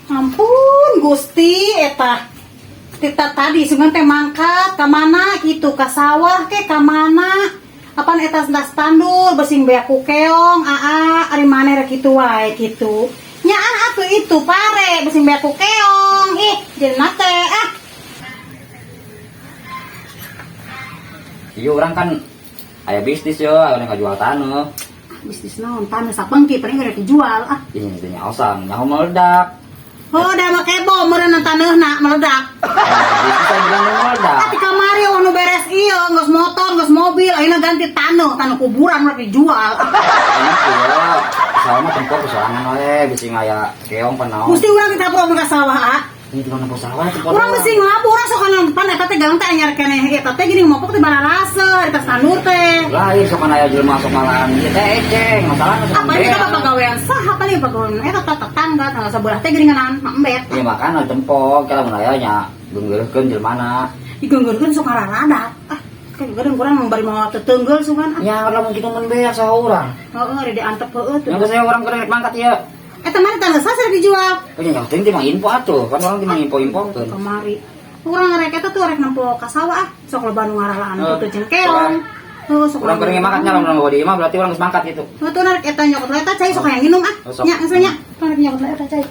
Ampun Gusti, eta tita tadi sugan teh mangkat ka mana gitu, ka sawah ke ka mana? Apan eta tas tandur besing beak ku keong. Aa, ari maneh rek kitu wae kitu nya? Ah, atuh itu pare besing beak ku keong. Ih, jeung teh ah. Iya, urang kan aya bisnis yo, aya ngajual tanah. Bisnis naon? Tanah sapengki paling udah dijual ah. Ini teh nyaosan, nyaho meledak. Oh, da make bom meureun taneuhna meledak. Bisnis saya bilang meledak. Ati kamari nu beres ieu geus motor, geus mobil, ayeuna ganti taneuh, tanah kuburan rek dijual. Enak ya, sawah mah tempok sorangan we, bisi aya keong panaon. Mesti urang kita pro ka sawah ah. Ini di mana sawah itu? Urang mesti ngelabu, urang sok pan eta teh galang teh anyar keneh, eta teh gini mopok teh bararase di tas tandur teh. Lain sok aya jelema sok malahan ieu teh eceng, masalahna sok. Apa ini ka pagawean saha? Paling pagawean eta teh tetangga, tetangga sebelah teh gini ngeunaan embet. Iya, makana tempok, kalau mun aya nya geunggeurkeun jelmana. Digeunggeurkeun sok ngararadat. Ah, kan kadang kurang bari mawa tetenggel sugan ah. Ya lamun kitu mun beak saha urang. Heeh, di diantep heueuh tuh. Yang saya urang keur rek mangkat ieu. Eta mana tanah sasar dijual? Oh, nya teuing teh mah info atuh, kan urang teh mah info-infokeun. Kamari. Urang rek eta tuh rek nempo ka sawah ah, sok loba nu ngaralaan tuh jeung keong. Heuh, sok. Urang keur mangkat nya, lamun urang di imah berarti urang geus mangkat gitu. Heuh, tuh rek eta nyokot eta cai, sok hayang minum ah. Oh, sok. Nya geus nya. Tuh rek nyokot eta cai.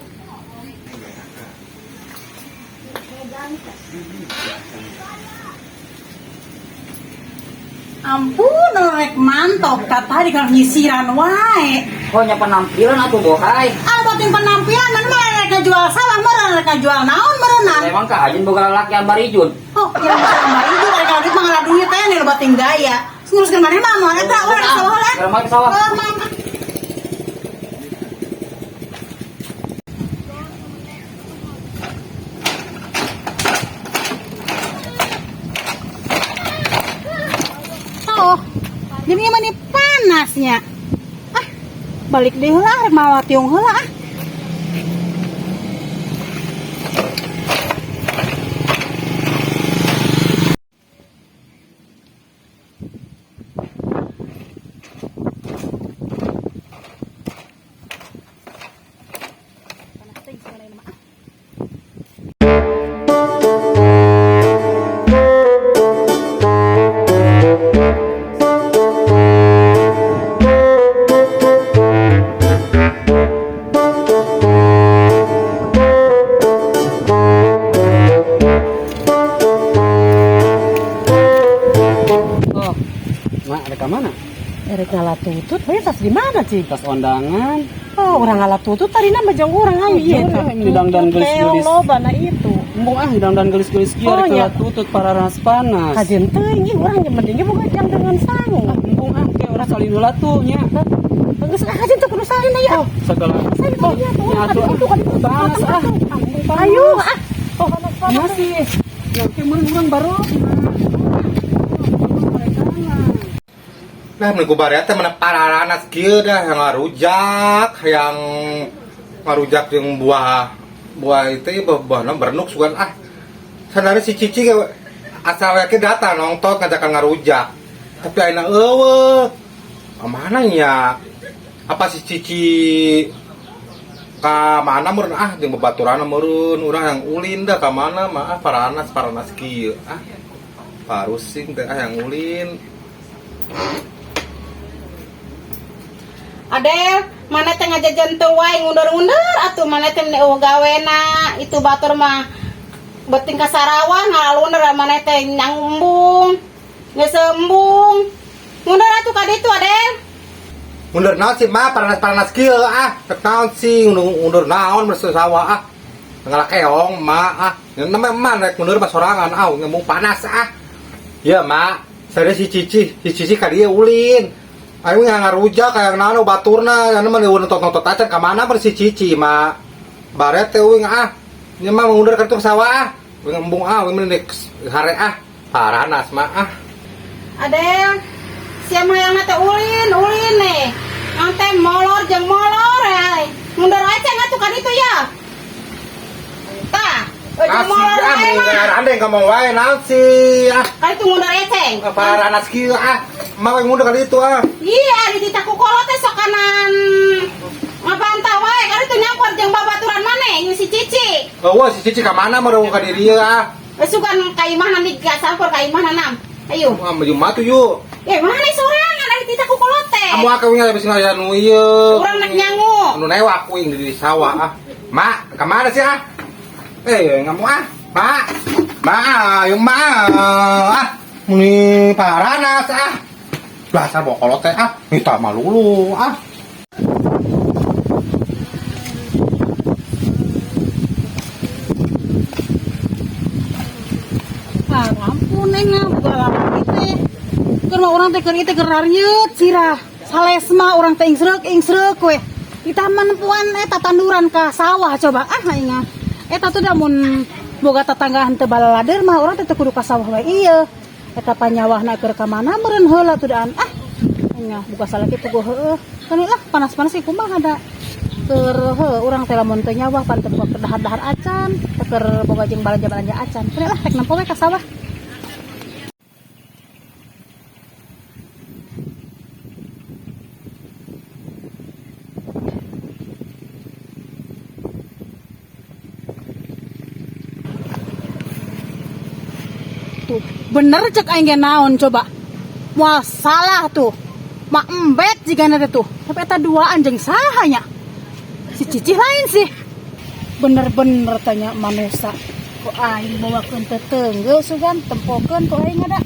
Ampun, rek mantap kata tadi kalau nyisiran wae. Oh, nya penampilan atuh bohai. Ah, batin penampilan mana mah rek jual sawah meureun, rek jual naon meureunnan. Emang ka ajin boga lalaki ambar ijun. Oh, kira bisa ambar ijun, rek duit mah ngalah duit teh nih batin gaya. Nguruskeun maneh mah moal eta urang rek sawah lah. Geura mah sawah. Oh, mah. Oh, jadi mah panasnya. Ah, balik deh lah, rek mawa tiung heula ah. Panas teh sekarang mah ah. Oh, mak ada ke mana? Erek ngala tutut, we tas di mana cing? Tas ondangan. Oh, urang ngala tutut tadi nama jong urang ayo ieu teh. Dangdan gelis-gelis. Loba na itu. Embung ah, dangdan gelis-gelis kieu Oh, rek nya. tutut paranas panas. Kajen teuing ieu urang mending ge boga jang dengan sangu. Ah, embung ah, ke urang salin heula tuh nya. Geus ah, kajen teu kudu salin aya. Oh, segala. Salin Oh, aya tuh. nya atuh, Kaditu ah. kaditu. Panas ah. Embung panas. Ayo ah. Oh, panas panas. Iya sih. Ya, ke meureun urang baru. Nah, mun ku baria teh mana pararanas kieu dah yang ngarujak, yang ngarujak jeung buah buah itu ya, buah buahna bernuk sugan ah. Sanari si Cici ge asal we datang nongtot ngajakan ngarujak. Tapi ayeuna eueuh. Mana nya? Apa si Cici ka mana meureun ah, jeung babaturanna meureun urang yang ulin dah ka mana mah ah, paranas paranas kieu ah. Parusing teh ah yang ulin. Adel, mana teh ngajajan teu wae ngundur-ngundur atuh, mana teh meni eueuh gawena, itu batur mah beuting ka Sarawak ngalalundur, mana teh nyang embung. Geus embung. Mundur atuh ka ditu, Adel. Mundur naon sih mah, paranas-paranas kieu ah. Rek naon sih undur, undur naon bersu sawah ah. Ngalah keong mah ah. Yang namanya mah rek mundur mah sorangan ah, ngomong panas ah. Ya mak, saya si Cici, si Cici ka dieu ulin. Ayo yang ngarujak kayak naon baturna, yang mah nonton-nonton acan ka mana ber si Cici mak. Baret teh uing ah. Nya mah mundur ka sawah ah. Uing embung ah, uing mending hare ah. Paranas mah ah. Adel, siapa yang teh ulin, ulin nih. Yang teh molor jeung molor ya. Mundur aja ngatuh kan itu ya. Tah, jeung molor ah, wae mah. Ada yang ngomong wae naon sih ah. Kali itu mundur eceng. Paranas kieu ah. Mau yang mundur kali itu ah. Iya, di titah ku kolot teh sok kanan ngabantah wae. Kali itu nyampur jeung babaturan maneh, ieu si Cici. Oh, si Cici ka mana mah ka diri ah. Sugan ka imah nanti gak sampur ka imah nanam. Ayo. Ah, maju matu yuk. Eh, mana sorangan ari titah ku kolot teh. Kamu akeh nya bisa ngaya nu ieu. Urang nek nyangu. Anu newak kuing di sawah ah. Mak, ka mana sih ah? Eh, nggak mau ah. Mak. Mak, ayo mak. Ah, muni paranas ah. Dasar bokolot teh ah, minta malulu ah. Ah, ampun neng ah, boga lalaki teh. Keur mah urang teh keur ieu teh keur rarieut sirah. Salesma urang teh ingsreuk ingsreuk we. Di taman puan eta tanduran ka sawah coba ah aing ah. Eta tuh da mun boga tetangga henteu balalader mah urang teh teu kudu ka sawah we ieu. Eta panyawahna keur ka mana meureun heula tuh daan ah. Aing ah buka salaki puguh heueuh. Kan lah panas-panas sih kumaha da. Keur heuh urang teh lamun teu nyawah pan teu boga dahar-dahar acan, teu keur boga jeung balanja-balanja acan. Kan lah rek nempo we ka sawah. Tuh, bener cek aing ge naon coba. Moal salah tuh. Mak embet jigana teh tuh. Tapi eta duaan jeung saha nya? Si Cicih lain sih. Bener-bener tanya manusia. Kok aing bawakeun teteunggeul sugan tempokeun ku aing ada.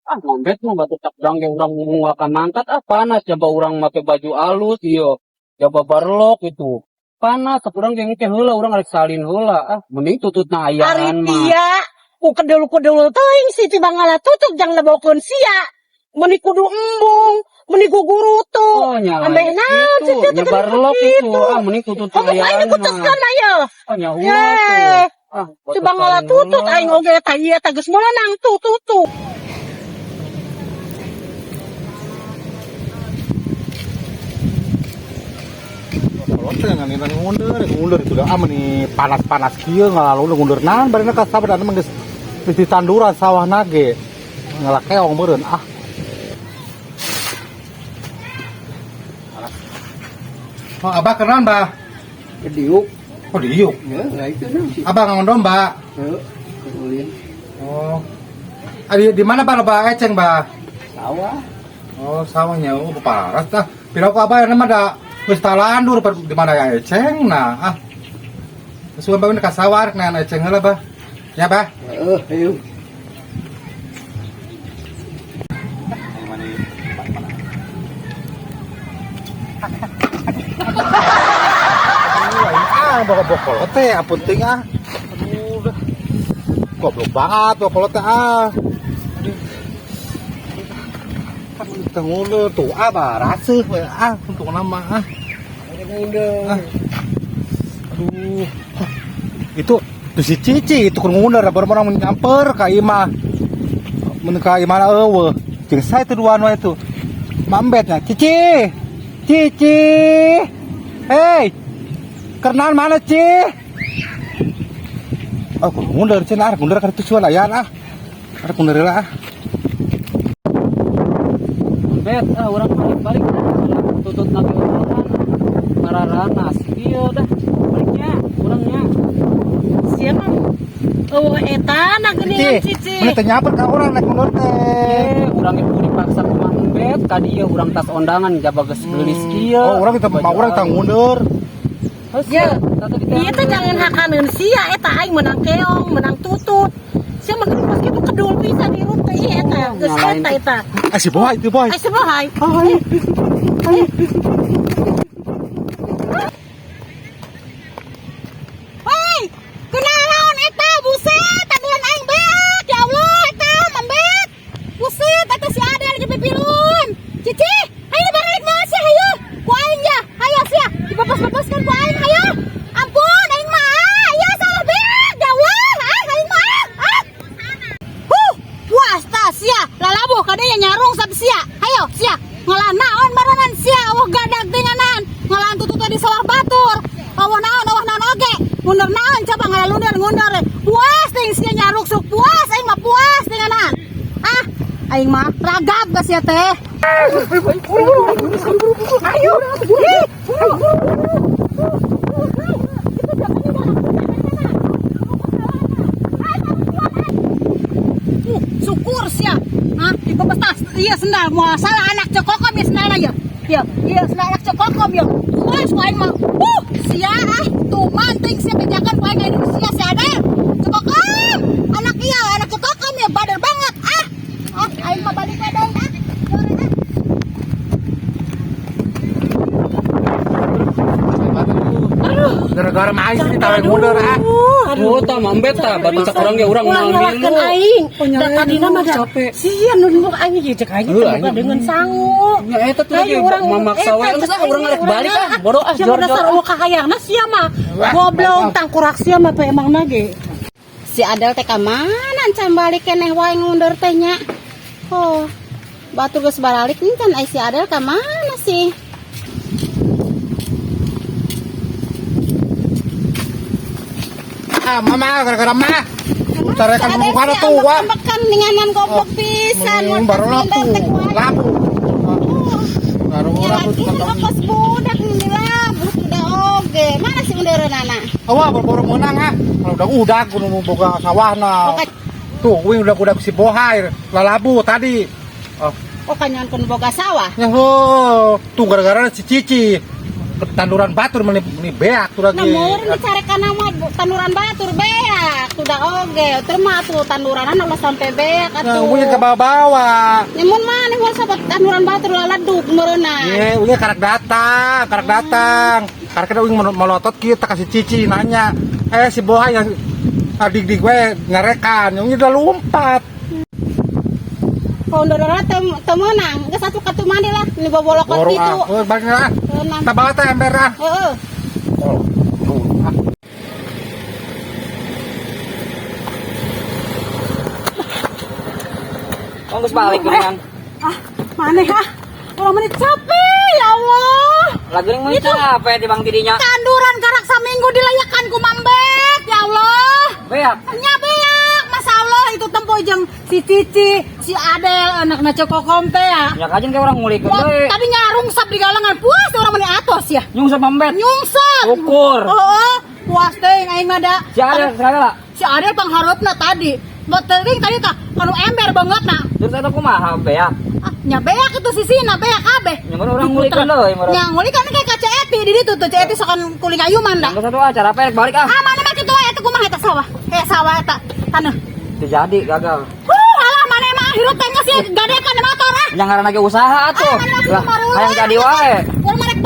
Ah, ngombet mah batu tak dang ge urang ngomong akan mangkat ah panas jaba urang make baju alus ieu. Jaba barlok itu. Panas tak urang ge engke heula urang arek salin heula ah mending tututna Ari ayaan mah. tia ku kedul-kedul teuing si tibang ngala tutup jang lebokeun sia. Meni kudu embung, meni gugurutu. Oh, nya Ameh naon gitu, si tia teh nyebar lok itu. kitu. Ah, mending tutut Kamu aing ayaan mah. diputuskeun aya. Oh, nya ulah Ye. tuh. Ah, batu Tibang ngala salin tutut heula. aing oge eta ieu teh geus meunang tuh tutut. Kolot teh ngan ngundur, ngundur itu dah ah meni panas-panas kieu ngalalu ngundur naon barina ka sawah dan geus geus ditanduran sawah nage. Ngala keong meureun ah. Oh, abah kenalan, Bah? Diuk. Oh, diuk. Ya, lah itu nah sih. Abah ngangon domba. Heeh, ulin Oh. Ah, di mana Bah loba eceng, Bah? sawah. Oh, sawahnya oh paras dah. Pira ku abah yang mah da geus talandur di mana ya eceng nah ah. Terus abah ka sawah rek neangan eceng heula, Bah. Ya, Bah. Heeh, ayo. Aduh, aing ah bawa bokolot teh ampun ting ah. Aduh, dah. Goblok banget bokolot teh ah. Aduh. Kan teu nguleur tuh ah baraseuh we ah untuk nama ah. Ah. Aduh. Hah, itu tuh si Cici itu kur ngundur baru orang nyamper ka imah. Mun ka imah eueuh. Jeung saya itu duaan wae tuh. Mambetnya Cici. Cici. Hei. Kernan mana Ci? Oh, kudu mundur cenah, ah, mundur ka ditu suan ayaan ah. Arek mundur heula ah. Bet, ah urang balik-balik tutut nabi urang. Mararanas kieu dah. Baliknya urangnya. Sia mah eueuh eta na geuningan Cici. Mun teh nyamper ka urang naik mundur teh. Eh, urang itu dipaksa ku Mang Bet, ka dieu urang tas ondangan jaba geus geulis kieu. Oh, urang kita mau urang tang mundur. Ya. Ieu teh jangan hakaneun sia eta aing menang keong, menang tutut. Sia mah geuning pas kitu kedul pisan dirut teh ieu eta. Geus Nyalain eta eta. Ah, si boy itu boy. Ai si bohay. Hei, kunaon eta buset, tanduran aing beak. Ya Allah, eta mambet. Buset, eta si Adel jeung pipilun. Cici, hayu balik mah sia hayu. Ku aing ya, hayu sia. Dibebas-bebaskan ku aing hayu. Ampun, aing mah. Ya salah beak. Ya Allah, sawah batur. Awan naon, awah naon oge. Mundur naon coba ngalalundur ngundur. Puas ting sia nyaruksuk puas aing mah puas dengan. Ah, aing mah ragab ka sia teh. Ayo. Syukur sia. Hah, dibebas iya sendal moal salah anak cekokom ya sendal ya. Ya, iya sendal anak cekokom ya. Puas ku aing mah. Sia ah, tuh manting sia bejakan ku aing ka sia si Adel. Cekokom. Anak iya, anak cekokom ya bader banget. Ah. Ah, aing mah balik we deui ah. Gara-gara mah aing ditarik mundur ah. Oh, tah mambet tah, batu cak urang ge urang Ulah moal nyalahkeun milu. aing. Da tadina mah da. Sia nu nu aing ieu cek aing teh boga dengan sangu. Ya eta tuh lagi Ayo urang mamaksa we. eta Geus ah cek urang aing, rek balik ah. Bodoh ah Sia jor dasar jor. eueuh kahayangna sia mah. Goblok tangkurak sia mah teh emangna ge. Si Adel teh ka mana can balik keneh wae ngundur teh nya. Oh. Batur geus baralik can ai si Adel ka mana sih? Ah, mama gara-gara mah. Tarekan bukan tuh wah. Ambekan ninganan goblok pisan. Baru lapu. Lapu. Baru Ya lapu. lagi kos budak ini labu udah oge. Mana sih undureunana? Awah baru menang ah. Kalau udah kudu nu boga sawahna. Tuh, wing udah si Bohai lalabu tadi. Oh, Oh kanyon kun boga sawah. ya ho, tuh gara-gara si Cici tanduran batur meni beak tuh lagi. Nah, meureun dicarekan nama tanduran batur beak. Sudah oge, terus mah atuh tanduranan ulah sampai beak Nah, atuh. unya ke bawah-bawah. Nyemun maneh moal sabat tanduran batur laledug meureunna. Ye, unya karak datang, karak datang. Karak kita uing melotot kita kasih Cici nanya. Eh si Bohai yang adik-dik gue nyarekan, yang udah lompat. Kalau unduran teu meunang, geus atuh katu mandi lah, ini bobolokot Boro kitu. ah, oh, balik lah. Meunang. Tabawa teh ember ah. Heeh. Oh, tuh, ah. Oh, geus balik geuningan. Ah, maneh ah. Urang meni capek ya Allah. Lagi mun capek ti bang tidinya. Tanduran karak saminggu dilayakan ku mambek ya Allah. Beak. Nya beak, Masya Allah itu tempo jeung si Cici, si Adel anakna Cekokom teh ya. Ya kajen kayak orang ngulikeun Wah, deui. tadi nyarungsap di galangan puas orang meni atos ya. Nyungsep mambet. Nyungsep. Ukur. Heeh, puas teh aing mah da. Si Adel segala. Si Adel pangharepna tadi. Teuing tadi tah kanu ember banget na. Terus eta kumaha beak? Ah, nya beak itu sisina beak kabeh. Nya mun urang ngulikeun deui meureun. Nya ngulikeun kayak ka Ceti di ditu tuh Ceti sokan kuling ayuman da. Geus atuh ah cara rek balik ah. Ah, mana mah kitu wae eta kumaha eta sawah. Eh sawah eta taneuh. Teu jadi gagal. Alah mana mah hirup teh geus gadekan motor ah. Yang ngaranna ge usaha atuh. Ah, mana Lah, mah hayang jadi wae. Urang mah rek